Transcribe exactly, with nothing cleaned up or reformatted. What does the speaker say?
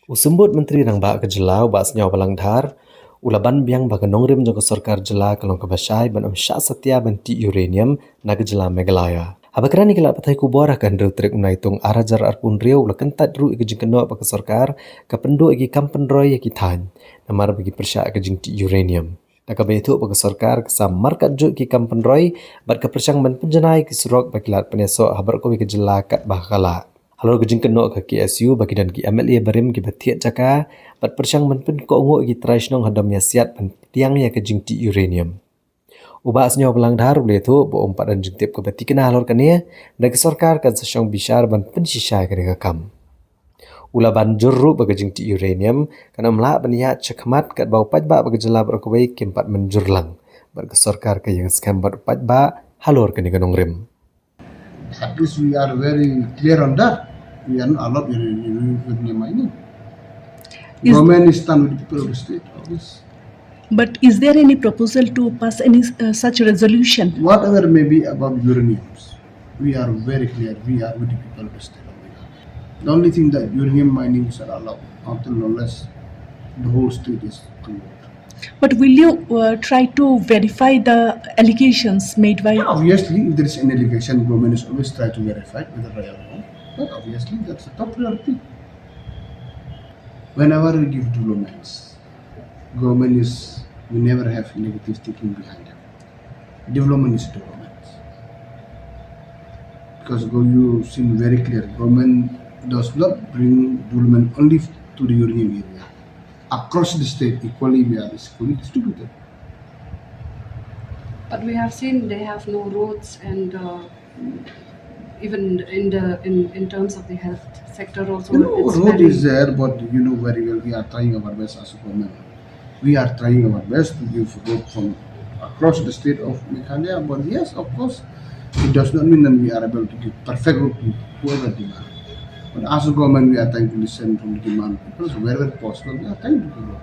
U Symbud Myntri Rangbah ka jylla, u Bah Sniawbhalang Dhar, u la ban biang ba ka nongrim jong ka sorkar jylla ka long kaba shai ban ym shah satia ban tih uranium na ka jylla Meghalaya. Haba kren ïa ki lad pathai khubor ha ka hynriew tarik u Naitung ar hajar arphew hynriew, u la kyntait ruh ïa ka jingkynnoh ba ka sorkar ka pynduh ïa ki kam pynroi ïa ki thaiñ namar ba ki pyrshah ïa ka jingtih uranium. Da kaba ïathuh ba ka sorkar ka sam markat juh ki kam pynroi bad ka pyrshang ban pynjanai ki surok ba ki lad pynïasoh ha baroh kawei ka jylla katba ka lah. Halor ka jingkynnoh ka K S U ba ki don ki M L A barim kiba thied jaka bad pyrshang ban pynkohnguh ïa ki trai shnong ha Domiasiat ban pdiang ïa ka jingtih uranium. U Bah Sniawbhalang Dhar u la ïathuh ba um pat don jingtip kaba thikna halor kane, da ka sorkar kan sa shong bishar ban pynshisha ïa kane ka kam. U la ban jur ruh ba ka jingtih uranium kan ym lah ban ïaid shakhmat katba u paidbah ba ka jylla baroh kawei kim pat mynjur lang bad ka sorkar ka ïeng skhem bad u paidbah halor kane ka nongrim. At least we are very clear on that. We are not allowed in, in, in, in mining. Is- Government is stand with the people of the state, obvious. But is there any proposal to pass any uh, such resolution? Whatever may be about uraniums, we are very clear. We are with the people of the state of Meghalaya. The only thing that uranium mining is not allowed until unless the whole state is converted. But will you uh, try to verify the allegations made by? Yeah, obviously, if there is an allegation, government is always try to verify whether right or wrong. But obviously, that's a top priority. Whenever we give developments, government is, we never have negative thinking behind them. Development is development. Because go, you seen very clear, government does not bring development only to the uranium area. Across the state, equally, we are equally distributed. But we have seen they have no roads and uh, even in the in, in terms of the health sector also. You know, It's road very, is there, but you know very well we are trying our best as a government. We are trying our best to give road from across the state of Meghalaya. But yes, of course, it does not mean that we are able to give perfect road to whoever demand. But as a government, we are trying to listen from the demand of people. So wherever possible, we are trying to give road.